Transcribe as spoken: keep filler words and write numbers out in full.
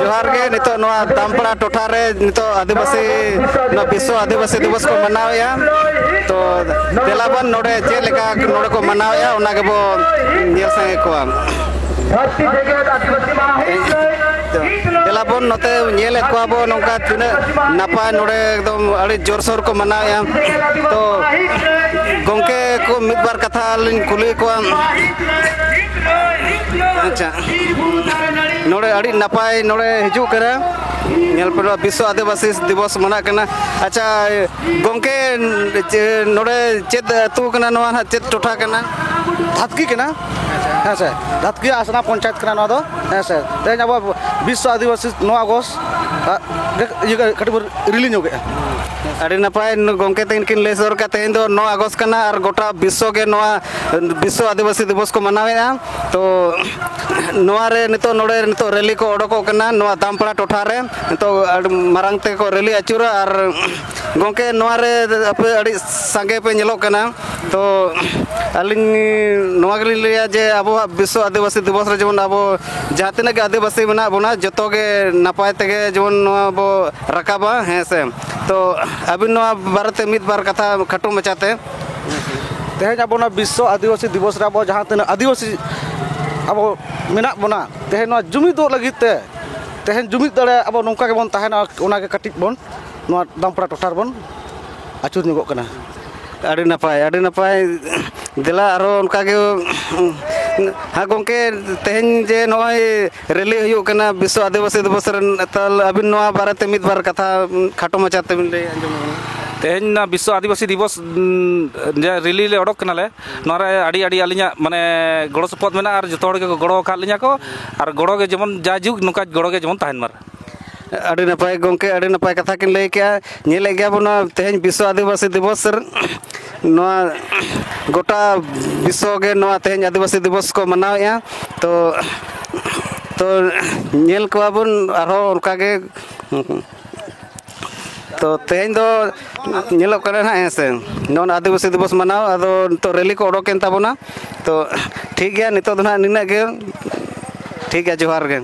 ᱡᱚᱦᱟᱨ ᱜᱮ᱾ ᱱᱤᱛᱚᱜ ᱱᱚᱣᱟ ᱫᱟᱢᱯᱟᱲᱟ ᱴᱚᱴᱷᱟ ᱨᱮ ᱱᱤᱛᱚᱜ ᱟᱹᱫᱤᱵᱟᱹᱥᱤ, ᱱᱚᱣᱟ ᱵᱤᱥᱥᱚ ᱟᱹᱫᱤᱵᱟᱹᱥᱤ ᱫᱤᱵᱚᱥ ᱠᱚ ᱢᱟᱱᱟᱣᱮᱫᱼᱟ᱾ ᱛᱚ ᱫᱮᱞᱟ ᱵᱚᱱ ᱱᱚᱰᱮ ᱪᱮᱫ ᱞᱮᱠᱟ ᱱᱚᱰᱮ ᱠᱚ ᱢᱟᱱᱟᱣᱮᱫᱼᱟ, ᱚᱱᱟ ᱜᱮᱵᱚ ᱧᱮᱞ ᱥᱟᱸᱜᱮ ᱠᱚᱣᱟ᱾ ᱫᱮᱞᱟ ᱵᱚᱱ ᱱᱚᱛᱮ ᱧᱮᱞᱮᱫ ᱠᱚᱣᱟ ᱵᱚ ᱱᱚᱝᱠᱟ ᱛᱤᱱᱟᱹᱜ ᱱᱟᱯᱟᱭ ᱱᱚᱰᱮ ᱮᱠᱫᱚᱢ ᱟᱹᱰᱤ ᱡᱳᱨᱥᱳᱨ ᱠᱚ ᱢᱟᱱᱟᱣᱮᱫᱼᱟ᱾ ᱛᱚ ᱜᱚᱢᱠᱮ ᱠᱚ ᱢᱤᱫ ᱵᱟᱨ ᱠᱟᱛᱷᱟ ᱞᱤᱧ ᱠᱩᱞᱤ ᱠᱚᱣᱟ᱾ ᱟᱪᱪᱷᱟ, ᱱᱚᱰᱮ ᱟᱹᱰᱤ ᱱᱟᱯᱟᱭ ᱱᱚᱰᱮ ᱦᱤᱡᱩᱜ ᱠᱟᱱᱟ, ᱧᱮᱞ ᱯᱮ ᱱᱚᱣᱟ ᱵᱤᱥᱥᱚ ᱟᱹᱫᱤᱵᱟᱹᱥᱤ ᱫᱤᱵᱚᱥ ᱢᱟᱱᱟᱜ ᱠᱟᱱᱟ᱾ ᱟᱪᱪᱷᱟ ᱜᱚᱢᱠᱮ, ᱪᱮ-, ᱱᱚᱰᱮ ᱪᱮᱫ ᱟᱹᱛᱩ ᱠᱟᱱᱟ ᱱᱚᱣᱟ ᱱᱟᱦᱟᱜ, ᱪᱮᱫ ᱴᱚᱴᱷᱟ ᱠᱟᱱᱟ? ᱫᱷᱟᱛᱠᱤ ᱠᱟᱱᱟ᱾ ᱦᱮᱸ ᱥᱮ, ᱫᱷᱟᱛᱠᱤ ᱟᱥᱱᱟ ᱯᱚᱧᱪᱟᱭᱮᱛ ᱠᱟᱱᱟ ᱱᱚᱣᱟ ᱫᱚ᱾ ᱦᱮᱸ ᱥᱮ, ᱛᱮᱦᱮᱧ ᱟᱵᱚ ᱵᱤᱥᱥᱚ ᱟᱹᱫᱤᱵᱟᱹᱥᱤ ᱱᱚᱣᱟ ᱟᱜᱚᱥᱴ, ᱟ, ᱜᱮ, ᱤᱭᱟᱹ ᱜᱮ ᱠᱟᱹᱴᱤᱡ ᱵᱚᱱ ᱨᱤᱞᱤ ᱧᱚᱜᱮᱜᱼᱟ᱾ ᱟᱹᱰᱤ ᱱᱟᱯᱟᱭ, ᱱᱩ-, ᱜᱚᱢᱠᱮ ᱛᱟᱹᱠᱤᱱ ᱠᱤᱱ ᱞᱟᱹᱭ ᱥᱚᱫᱚᱨ ᱠᱟᱜ, ᱛᱮᱦᱮᱧ ᱫᱚ ᱱᱚ ᱟᱜᱚᱥᱴ ᱠᱟᱱᱟ ᱟᱨ ᱜᱚᱴᱟ ᱵᱤᱥᱥᱚ ᱜᱮ ᱱᱚᱣᱟ ᱵᱤᱥᱥᱚ ᱟᱹᱫᱤᱵᱟᱹᱥᱤ ᱫᱤᱵᱚᱥ ᱠᱚ ᱢᱟᱱᱟᱣᱮᱫᱼᱟ᱾ ᱛᱚ ᱱᱚᱣᱟ ᱨᱮ ᱱᱤᱛᱚᱜ ᱱᱚᱰᱮ ᱱᱤᱛᱚᱜ ᱨᱮᱞᱤ ᱠᱚ ᱚᱰᱚᱠᱚᱜ ᱠᱟᱱᱟ ᱱᱚᱣᱟ ᱫᱟᱢᱯᱟᱲᱟ ᱴᱚᱴᱷᱟ ᱨᱮ, ᱱᱤᱛᱚᱜ ᱟᱹᱰᱤ ᱢᱟᱨᱟᱝ ᱛᱮᱠᱚ ᱨᱮᱞᱤ ᱟᱹᱪᱩᱨᱟ᱾ ᱟᱨ ᱜᱚᱢᱠᱮ, ᱱᱚᱣᱟ ᱨᱮ ᱟᱯᱮ ᱟᱹᱰᱤ ᱥᱟᱸᱜᱮ ᱯᱮ ᱧᱮᱞᱚᱜ ᱠᱟᱱᱟ᱾ ᱛᱚ ᱟᱹᱞᱤᱧ ᱱᱚᱣᱟ ᱜᱮᱞᱤᱧ ᱞᱟᱹᱭᱟ ᱡᱮ ᱟᱵᱚᱣᱟᱜ ᱵᱤᱥᱥᱚ ᱟᱹᱫᱤᱵᱟᱹᱥᱤ ᱫᱤᱵᱚᱥ ᱨᱮ ᱡᱮᱢᱚᱱ ᱟᱵᱚ ᱡᱟᱦᱟᱸ ᱛᱤᱱᱟᱹᱜ ᱜᱮ ᱟᱹᱫᱤᱵᱟᱹᱥᱤ ᱢᱮᱱᱟᱜ ᱵᱚᱱᱟ, ᱡᱚᱛᱚ ᱜᱮ ᱱᱟᱯᱟᱭ ᱛᱮᱜᱮ ᱡᱮᱢᱚᱱ ᱱᱚᱣᱟ ᱵᱚ ᱨᱟᱠᱟᱵᱟ, ᱦᱮᱸ ᱥᱮ᱾ ᱛᱚ ᱟᱹᱵᱤᱱ ᱱᱚᱣᱟ ᱵᱟᱨᱮᱛᱮ ᱢᱤᱫ ᱵᱟᱨ ᱠᱟᱛᱷᱟ ᱠᱷᱟᱴᱚ ᱢᱟᱪᱷᱟᱛᱮ᱾ ᱛᱮᱦᱮᱧ ᱟᱵᱚ ᱱᱚᱣᱟ ᱵᱤᱥᱥᱚ ᱟᱹᱫᱤᱵᱟᱹᱥᱤ ᱫᱤᱵᱚᱥ ᱨᱮ ᱟᱵᱚ ᱡᱟᱦᱟᱸ ᱛᱤᱱᱟᱹᱜ ᱟᱹᱫᱤᱵᱟᱹᱥᱤ ᱟᱵᱚ ᱢᱮᱱᱟᱜ ᱵᱚᱱᱟ, ᱛᱮᱦᱮᱧ ᱱᱚᱣᱟ ᱡᱩᱢᱤᱫᱚᱜ ᱞᱟᱹᱜᱤᱫ ᱛᱮ, ᱛᱮᱦᱮᱧ ᱡᱩᱢᱤᱫ ᱫᱟᱲᱮ ᱟᱵᱚ ᱱᱚᱝᱠᱟ ᱜᱮᱵᱚᱱ ᱛᱟᱦᱮᱱᱟ, ᱚᱱᱟᱜᱮ ᱠᱟᱹᱴᱤᱡ ᱵᱚᱱ ᱱᱚᱣᱟ ᱫᱟᱢᱯᱟᱲᱟ ᱴᱚᱴᱷᱟ ᱨᱮᱵᱚᱱ ᱟᱹᱪᱩᱨ ᱧᱚᱜᱚᱜ ᱠᱟᱱᱟ᱾ ᱟᱹᱰᱤ ᱱᱟᱯᱟᱭ, ᱟᱹᱰᱤ ᱱᱟᱯᱟᱭ᱾ ᱫᱮᱞᱟ ᱟᱨᱦᱚᱸ ᱚᱱᱠᱟ ᱜᱮ᱾ ᱦᱮᱸ ᱜᱚᱢᱠᱮ, ᱛᱮᱦᱮᱧ ᱡᱮ ᱱᱚᱜᱼᱚᱭ ᱨᱮᱞᱤ ᱦᱩᱭᱩᱜ ᱠᱟᱱᱟ ᱵᱤᱥᱥᱚ ᱟᱹᱫᱤᱵᱟᱹᱥᱤ ᱫᱤᱵᱚᱥ ᱨᱮ, ᱛᱟᱦᱚᱞᱮ ᱟᱹᱵᱤᱱ ᱱᱚᱣᱟ ᱵᱟᱨᱮᱛᱮ ᱢᱤᱫ ᱵᱟᱨ ᱠᱟᱛᱷᱟ ᱠᱷᱟᱴᱚ ᱢᱟᱪᱷᱟ ᱛᱮᱵᱤᱱ ᱞᱟᱹᱭ ᱟᱸᱡᱚᱢ ᱟᱵᱚᱱᱟ᱾ ᱛᱮᱦᱮᱧ ᱱᱚᱣᱟ ᱵᱤᱥᱥᱚ ᱟᱹᱫᱤᱵᱟᱹᱥᱤ ᱫᱤᱵᱚᱥ, ᱩᱢ, ᱡᱮ ᱨᱮᱞᱤ ᱞᱮ ᱚᱰᱚᱠ ᱠᱟᱱᱟᱞᱮ, ᱱᱚᱣᱟ ᱨᱮ ᱟᱹᱰᱤ ᱟᱹᱰᱤ ᱟᱹᱞᱤᱧᱟᱜ ᱢᱟᱱᱮ ᱜᱚᱲᱚ ᱥᱚᱯᱚᱦᱚᱫ ᱢᱮᱱᱟᱜᱼᱟ ᱟᱨ ᱡᱚᱛᱚ ᱦᱚᱲ ᱜᱮᱠᱚ ᱜᱚᱲᱚ ᱟᱠᱟᱫ ᱞᱤᱧᱟ ᱠᱚ᱾ ᱟᱨ ᱜᱚᱲᱚ ᱜᱮ ᱡᱮᱢᱚᱱ ᱡᱟᱭᱡᱩᱜᱽ ᱱᱚᱝᱠᱟ ᱜᱚᱲᱚ ᱜᱮ ᱡᱮᱢᱚᱱ ᱛᱟᱦᱮᱱ ᱢᱟ᱾ ᱟᱹᱰᱤ ᱱᱟᱯᱟᱭ ᱜᱚᱢᱠᱮ, ᱟᱹᱰᱤ ᱱᱟᱯᱟᱭ ᱠᱟᱛᱷᱟ ᱠᱤᱱ ᱞᱟᱹᱭ ᱠᱮᱜᱼᱟ᱾ ᱧᱮᱞᱮᱫ ᱜᱮᱭᱟ ᱵᱚᱱ ᱱᱚᱣᱟ ᱛᱮᱦᱮᱧ ᱵᱤᱥᱥᱚ ᱟᱹᱫᱤᱵᱟᱹᱥᱤ ᱫᱤᱵᱚᱥ ᱨᱮ ᱱᱚᱣᱟ ᱜᱚᱴᱟ ᱵᱤᱥᱥᱚ ᱜᱮ ᱱᱚᱣᱟ ᱛᱮᱦᱮᱧ ᱟᱹᱫᱤᱵᱟᱹᱥᱤ ᱫᱤᱵᱚᱥ ᱠᱚ ᱢᱟᱱᱟᱣᱮᱫᱼᱟ᱾ ᱛᱚ, ᱛᱚ ᱧᱮᱞ ᱠᱚᱣᱟ ᱵᱚᱱ ᱟᱨᱦᱚᱸ ᱚᱱᱠᱟ ᱜᱮ᱾ ᱛᱚ ᱛᱮᱦᱮᱧ ᱫᱚ ᱧᱮᱞᱚᱜ ᱠᱟᱱᱟ ᱱᱟᱦᱟᱜ, ᱦᱮᱸ ᱥᱮ, ᱱᱚᱜᱼᱚ ᱱᱟ ᱟᱹᱫᱤᱵᱟᱹᱥᱤ ᱫᱤᱵᱚᱥ ᱢᱟᱱᱟᱣ, ᱟᱫᱚ ᱱᱤᱛᱚᱜ ᱨᱮᱞᱤ ᱠᱚ ᱚᱰᱚᱠᱮᱱ ᱛᱟᱵᱚᱱᱟ᱾ ᱛᱚ ᱴᱷᱤᱠ ᱜᱮᱭᱟ, ᱱᱤᱛᱚᱜ ᱫᱚ ᱱᱟᱦᱟᱜ ᱱᱤᱱᱟᱹᱜ ᱜᱮ᱾ ᱴᱷᱤᱠ ᱜᱮᱭᱟ, ᱡᱚᱦᱟᱨ ᱜᱮ᱾